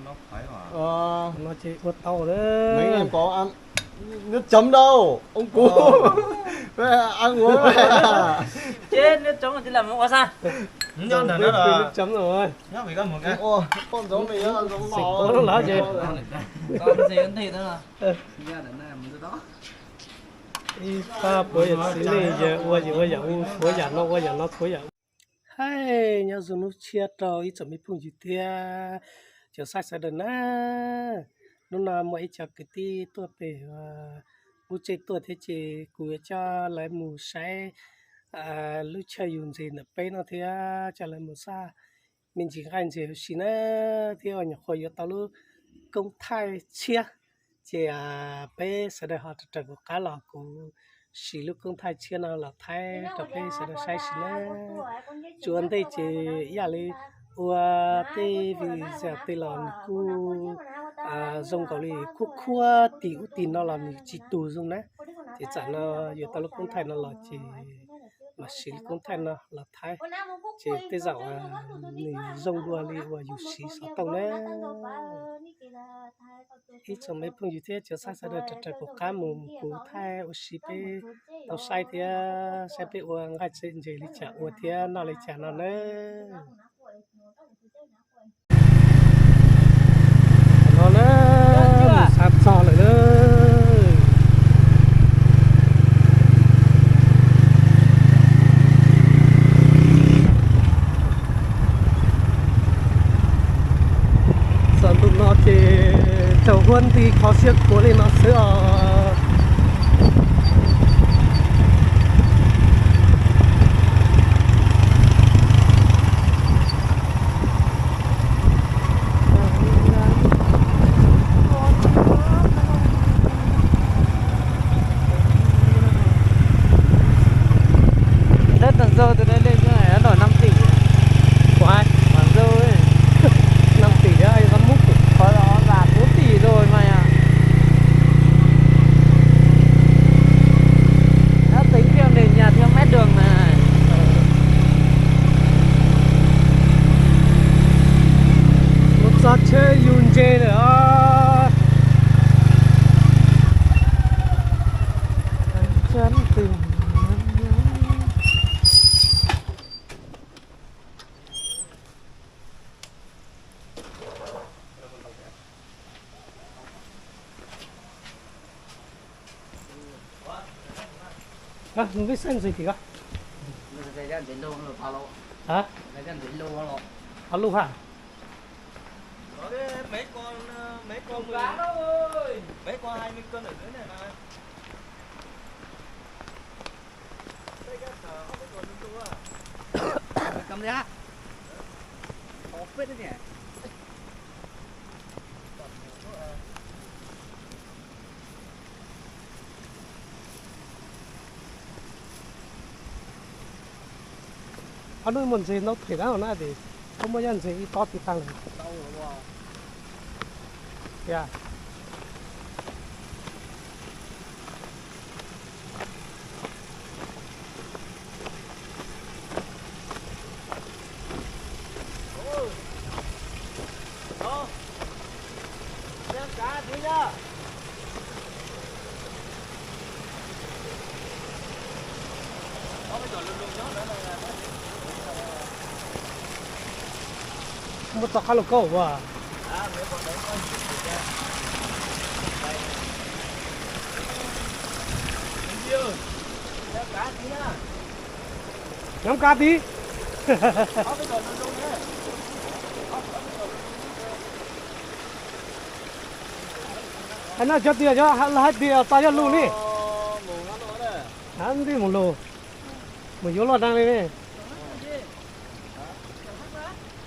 No ces ua tau lawm. Nước chấm đâu? Ông cụ. Ăn uống. Chết, nước chấm thì làm món quà sao? Nước chấm rồi. Ua, con giống này á, giống lò. Xịt có lắm chứ. Con gì ăn thịt đó. Ib pab puav yam txiv neej yawg ua yam ua yam ub, tshuav yam no ua yam no tshuav yam ub. Hais nyob zoo hnub tshiab rau ib tsoom me phooj ywg thiab cov saib sawv daws na. Hnub no muaj ib co kwv tij tuaj pem lub tsev tuaj thiab ces kuv yuav coj lawv mus saib lub chaw yug ntses ntawm peb no thiab coj lawv mus xaj me ntsis nqaij ntses huv si na, thiab nyuam qhuav yuav tau lub koob thaij tshiab. Ces peb sawv daws ho raws raws kuv qab los kuv siv lub koob thaij tshiab no los thaij rau peb sawv daws saib si na. Tsis ua ntej ces ib yam li ua tej video tej los nws kuj zoo nkaus li khuab khuab tim ub tim no los nws tsis tus zoo na. Ces tsam no yuav tau lub koob thaij no los ces mam siv lub koob thaij no los thaij, ces tej zaum nws zoo dua li uas yus siv xov tooj na. Ib tsoom me phooj ywg thiab cov saib sawv daws raws raws kuv qab mus kuv thaij ua si peb tau saib thiab saib peb ua nqaij ntses li cas ua thiab noj li cas no na. No na, mus xa txog lawm na. Txog ntu no ces tsaug huab nti kho siab khuav li no xwb os. Tab tom zog tus dej noj năm tỷ. Ua, năm tỷ á, có múc. Có là bốn tỷ rồi mà. Nó tính theo nền nhà theo mét đường mà. Mus txog tsheb yug ntses lawm os. Nws vij xeej ntxiv kis ko. Hab, qhov lub hab. Ob hnub muaj ntses ntau phem dab na tes, koj muaj yaj ntses ib tob tiv tag lawm. Muaj txoj qab lauj kaub as. Nyob kab tid. Hais no cov tias, hais tias tau yog lus ne. Hab nti mus lus, mus yuav luaj dab li ne.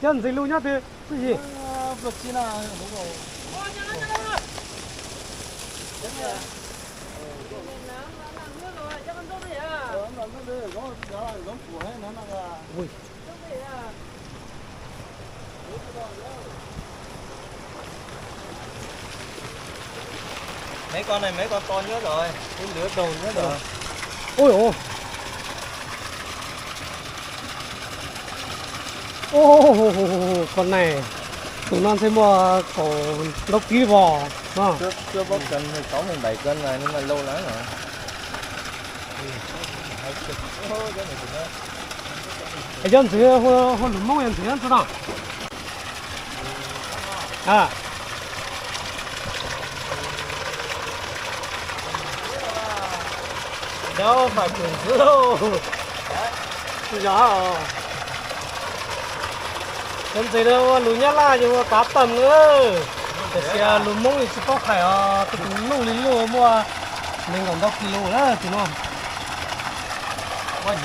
Cov ntxiv lus nyob twg txuj yig? Mấy con này mấy con to nhất rồi, cái lứa đầu nhất rồi. Ôi ôi. Ôi, con này. Tus no ntshe muaj kaum ntau kis vos no. Es cov ntxwv hu lus Hmoob yog ntxwv ntxwv no. Cov fais pwm ntxwv lauj. Yog, cov ntxwv no ua lus Nyab Laj yus ua kav tawm na. Tiam sis lus Hmoob yus tsis paub hais os, tus lub li lub muaj nees nkaum ntau kis lus na tus no. Luaj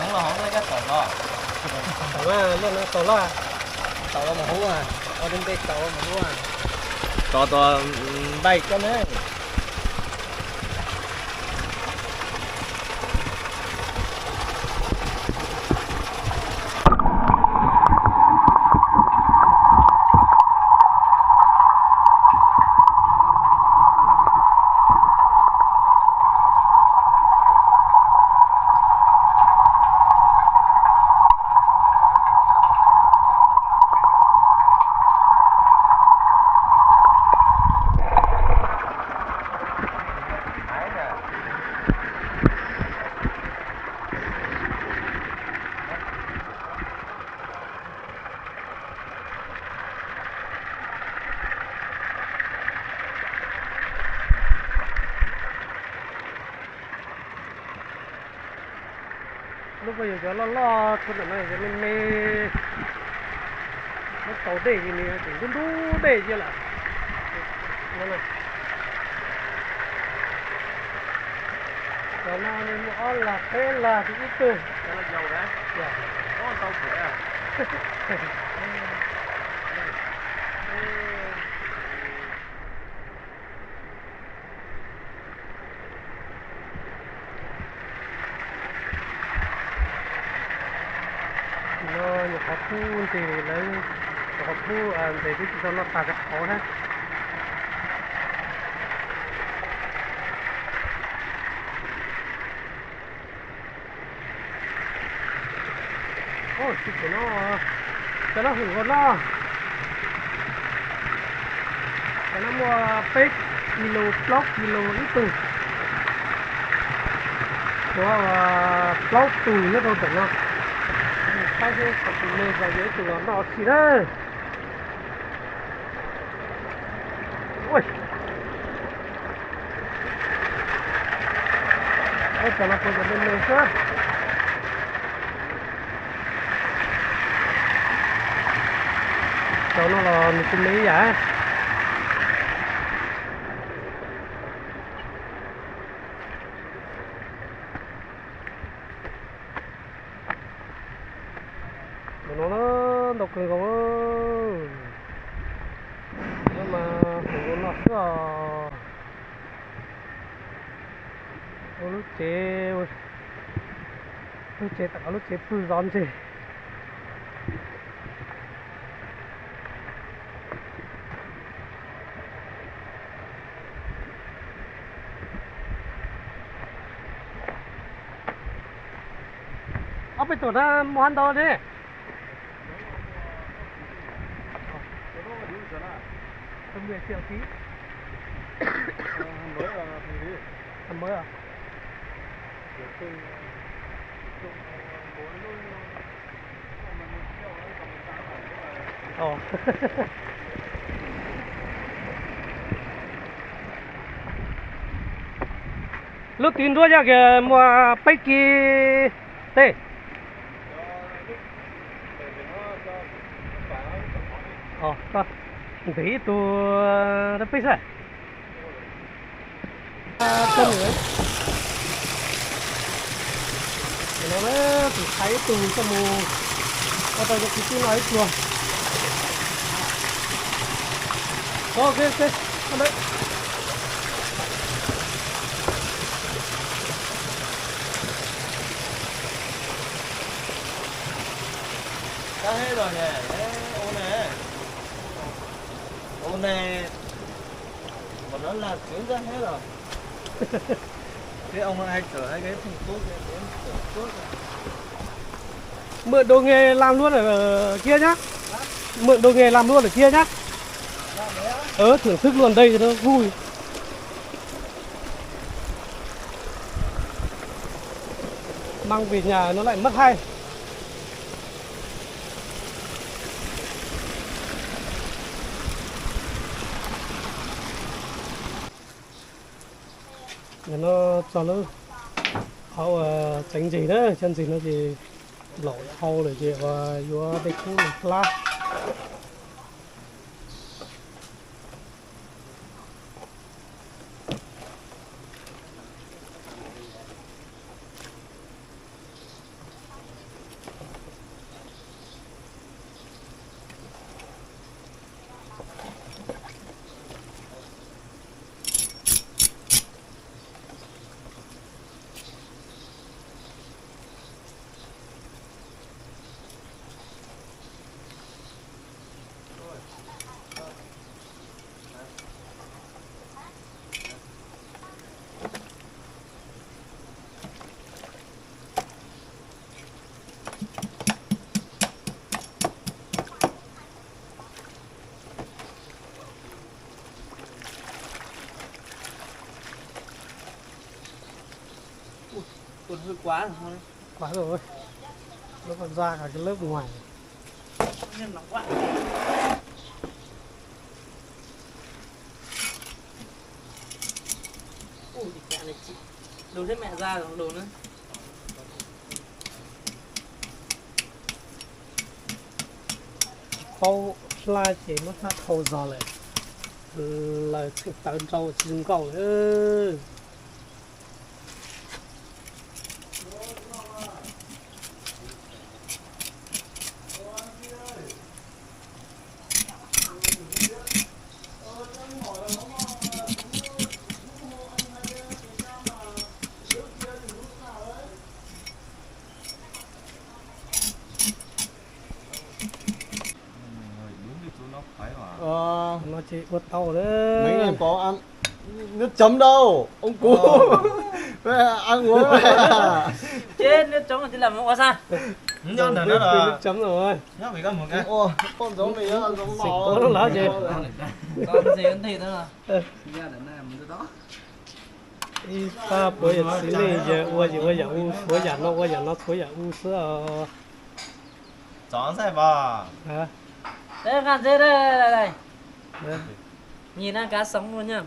no tau laj, tau los mus hub, ua npe tau los mus hub, tau tus npaij coj na. Lub ko yog cov loj loj txhua ntawm no yog cov me me, lub tau dej ces nws tseem ntub ntub dej cia lawm. Cov no muaj ob lag peb lag ib tug. No nyuam qhuav pub ntes lawv, nyuam qhuav pub ntes twb tsis tau noj tas rau qhov thiab. Tsis pom no, cov no hwm nkaus no. Cov no muaj peb kis lus plaub kis lus ib tug. Tshuav plaub tus nyob rau ntawm no. Saib seb cov tus me zog yog ib tug los noj tsi na. Cov no puas yog me me xwb. Cov no los nws kuj me ib yam. Tus no ntau kawg nkaus. Nyob mas hum ua no xwb os. Ua lub tsev, lub tsev tom qab lub tsev pw zov ntses. Ob peb tuam na muaj hab ntau ne. Lub twg nruab yog kiag muaj peb kis tej. Ntev ib tug rau peb xwb. Tus thaiv ib tug coj mus ua rau cov kwv tij noj ib pluag. Kab heb los ne, ua ne, ua ne, mas no lag twv nkaj heb los. Mượn đồ nghề làm luôn ở kia nhá. Mượn đồ nghề làm luôn ở kia nhá. Ớ, thưởng thức luôn đây cho nó vui. Mang về nhà nó lại mất hay. Nim no txog lub qhov uas tseev ntses na, cov ntses no ces laum dhau lawm ces uas yuav dej kub los hlab. Ui, tuần hơi quá rồi. Quá rồi. Nó còn ra cả cái lớp ngoài. Nhân nóng quá. Ui, cái này chị. Đồ thế mẹ ra rồi, đồ nữa. Qhov hlab ces muab hlab dhau zog lawm, lawv txheej tawv nrau tsis zoo nkauj lawm. Ờ, nó chỉ ua tau đấy. Mấy ngày có ăn nước chấm đâu, ông cụ. Ăn uống. Chết, nước chấm mà chứ làm ua sao? Nước chấm rồi. Ôi, con giống này á, giống lò. Xịt có lắm chứ. Con gì ăn thịt nữa. Ib pab puav yawm txiv neej yawg ua yam ub ua yam no, ua yam no txhua yam ub xwb os. Chó dai bò. Hả? Đấy, Phan Dê đây, đây, đây, đây. Đấy. Nhìn ăn cá sống luôn nha.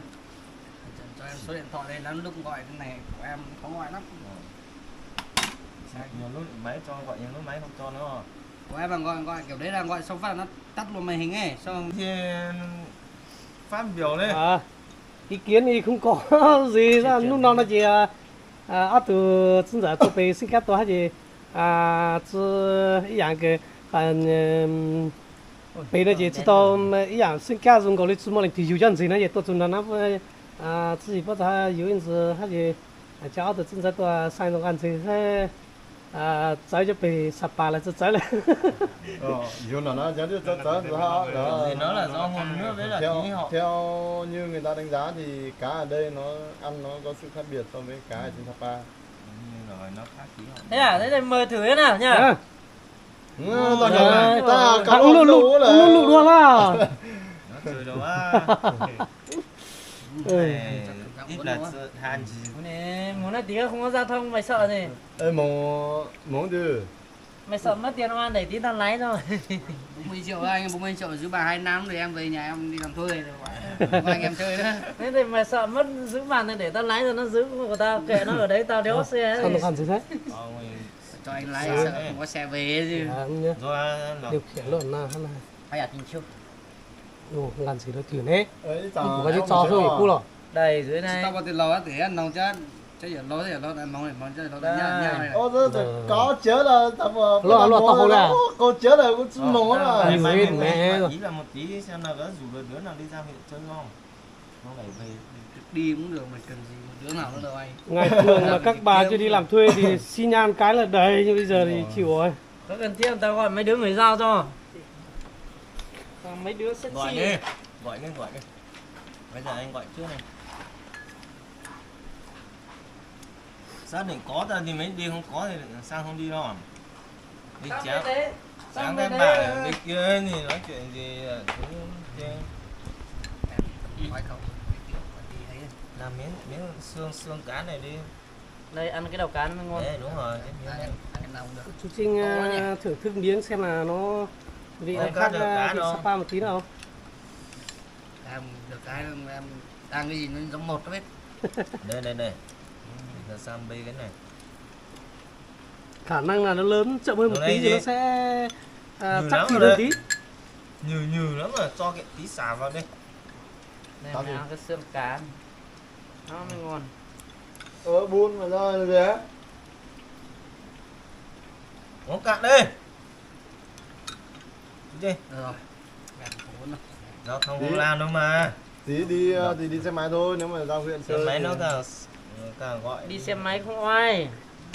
Cho em số điện thoại đây, lát lúc gọi cái này của em khó gọi lắm. Nhiều lúc máy cho gọi, nhiều lúc máy không cho nữa. Của em là gọi, gọi kiểu đấy là gọi xong phát là nó tắt luôn màn hình ấy, xong thì phát biểu đi. Ý kiến thì không có gì, hnub no no ces ob tug txiv ntxawm tuaj pem xeeb kab tuaj hab ces tsis ib yam, pem no ces tsis tau ib yam xeeb kab zoo nkaus li, tsis muaj leej twg yug cov ntses no ces tuaj txug no na, tsis tsis paub txog yug ib ntsis hab ces cov ob tug txiv ntxawm tuaj saib nqa ntses hab txawv cov pem Sa Pas lawm txawv txawv lawm. Theo như người ta đánh giá thì cá ở đây nó ăn nó có sự khác biệt so với cá ở trên Sapa. Thế à, thế thì mời thử thế nào nhá. Ua luj luj dua na. Mus no tias không có giao thông mày sợ gì? Mày sợ mất tiền không ăn đẩy tí tao lái cho. Bốn mươi triệu anh, bốn mươi triệu giữ bà hai năm rồi em về nhà em đi làm thuê rồi. Anh em chơi đó. Thế thì mày sợ mất giữ bàn thì để tao lái cho nó giữ của tao, kệ nó ở đấy, tao đéo xe. Sao nó còn gì thế? Cho anh lái, sợ không có xe về chứ. Điều khiển luôn na. Ua, nqa ntses lawv twg ne? Kuv koj tso xwb kuj los. Tsis tau ua tej laus tias noo cab, cab yawm laus, yawm laus noo, noo cab yawm laus. Luaj tau hauv na. Ib los mus tiv xem no koj rủ được đứa nào đi ra huyện chơi không? Ngày thường mà các bà chưa đi làm thuê thì xi nhan cái là đầy, nhưng bây giờ thì chịu rồi. Có cần thiết tao gọi mấy đứa mày giao cho. Còn mấy đứa sexy. Gọi đi, gọi đi, gọi đi. Bây giờ anh gọi trước này. Xác định có ta thì mới đi, không có thì sao không đi đâu. Đi chán, chán cái bà bên kia thì nói chuyện gì chứ. Nói không, cái kiểu mà đi ấy. Làm miếng, miếng xương, xương cá này đi. Đây, ăn cái đầu cá nó mới ngon. Đấy, đúng rồi, cái miếng này. Ăn cái đầu được. Chú Trinh, à, thưởng thức miếng xem là nó vị nó khác, à, vị Sapa một tí nào. Ăn được cái, ăn, ăn cái gì nó giống một hết. Đây, đây, đây. Để Sam bê cái này. Khả năng là nó lớn chậm hơn một tí thì nó sẽ, à, chắc thịt hơn tí. Nhừ, nhừ lắm rồi, cho cái tí xả vào đi. Đây, mày ăn cái xương cá. Nó mới ngon. Ơ, bún mà ra rồi hả? Uống cạn đi. Đi. Rồi. Giao thông không làm đâu mà. Tí đi, ờ, tí đi xe máy thôi, nếu mà ra huyện chơi thì. Xe máy nó càng, càng gọi. Đi xe máy không oai.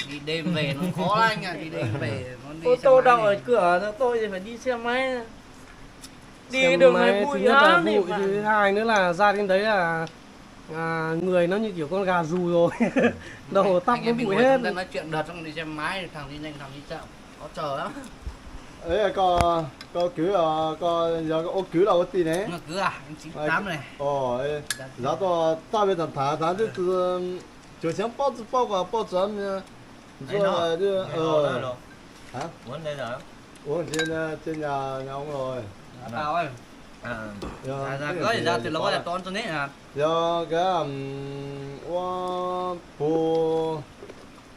Đi đêm về nó khó lắm anh ạ, đi đêm về nó đi xe máy. Ô tô đậu ở cửa rồi tôi thì phải đi xe máy. Đi đường này bụi lắm. Thứ hai nữa là ra đến đấy là, à, người nó như kiểu con gà rù rồi. Đầu tóc nó bụi hết. Anh em mình ngồi trong đây nói chuyện đợt xong đi xe máy, thằng đi nhanh thằng đi chậm. Khó chờ lắm. Ê, koj, koj kwv, koj yog koj ua kwv los ua tij ne? Ua kwv à, em chín tám này. Ồ, ê, zov tau txaj li tham tham, tham twb tsis, tsuas xyov paub tsis paub ko paub txawv. Hả? Uống trên, trên nhà, nhà ông rồi. Dạ, dạ, có gì ra thì lỗi là tôi ăn cho nít à. Yog koj, ua puv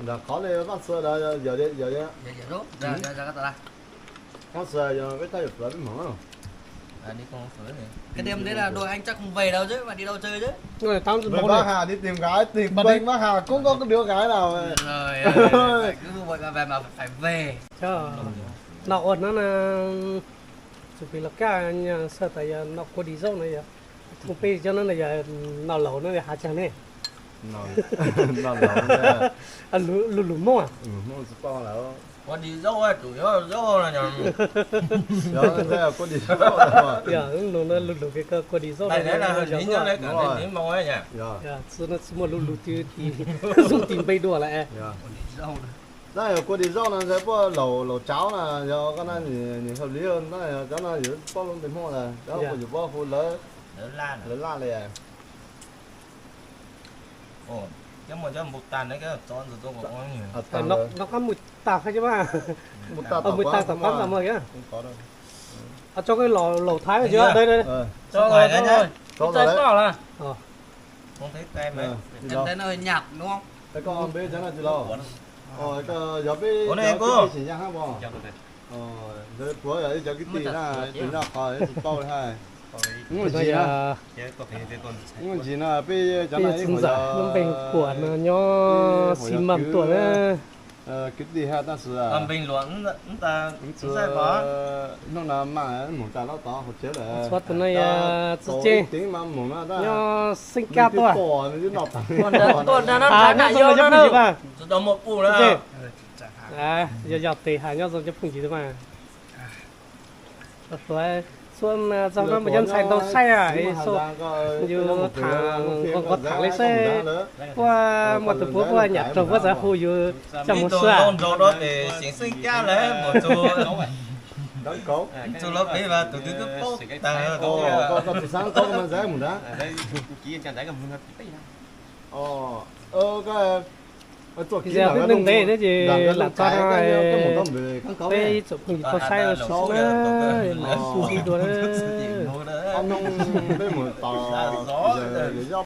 nram qhov li Vaj Xwm ntawd, yog li, yog li. Dạ, dạ, dạ, dạ, dạ, dạ. Vaj Xwm yog peb thaj yuav phwv peb hmoov. Cái đêm đấy là đội anh chắc không về đâu chứ, mà đi đâu chơi chứ. Bác Hà đi tìm gái, tìm quên bác Hà cũng có cái đứa gái nào vậy. Rồi, cứ vậy mà về mà phải về. Noj ua no na, txuas pem Los Tsuas, xav tas yog noj kua dis zaub no yog, thoob peb cov no yog noj laus no yog hav tsaug ne. Lus, lus Hmoob. Kua dis zaub, zaub, kua dis zaub. Yog lus no lus lus pem kua dis zaub no. Txwv no tsis muaj lus lus twg zoo tis npe dua lawm. Tab yog kua dis zaub no ntshai puab laus, laus tsav na, yog koj na nws hợp lý hơn, tab yog cov no yus paub lub npe Hmoob lawm, cov kuj yus paub hu lawv, lawv laj li. Mus tas tom qab mas yog, tso laus Thaib, đây, đây, đây. Không thấy tay mày. Em thấy nó hơi nhạt đúng không? Koj peb cov no tsis laus. Yog peb cov kwv tij tsis nyav hab pom. Ntawd puav yog ib cov kwv tij na, tus noj qhov tsis tau li hais. Ib ntsis na, ib ntsis na peb cov no ib qhov yog, nyob xi mas tuaj na. Kwv tij hab tab sis hnub no mas moog tas lawm tod hauv tsev lawm. Txhua tus no yog txiv tsev, nyob xeeb kab tuaj. Nyob zoo cov phooj ywg mas. Yog yog tes has nyob zoo cov phooj ywg mas. Txhua txhua mus cov ntxhais ntau saib, yus tham nqos nqos tham li saib, puab muaj tus puav puab nyam raug puab txawm hu yus coj mus xwb. Yog peb neeg ntev thiab ces lam txog no peb ib tsoom phooj ywg tau saib los sis na, lam phooj ywg dua na. Yog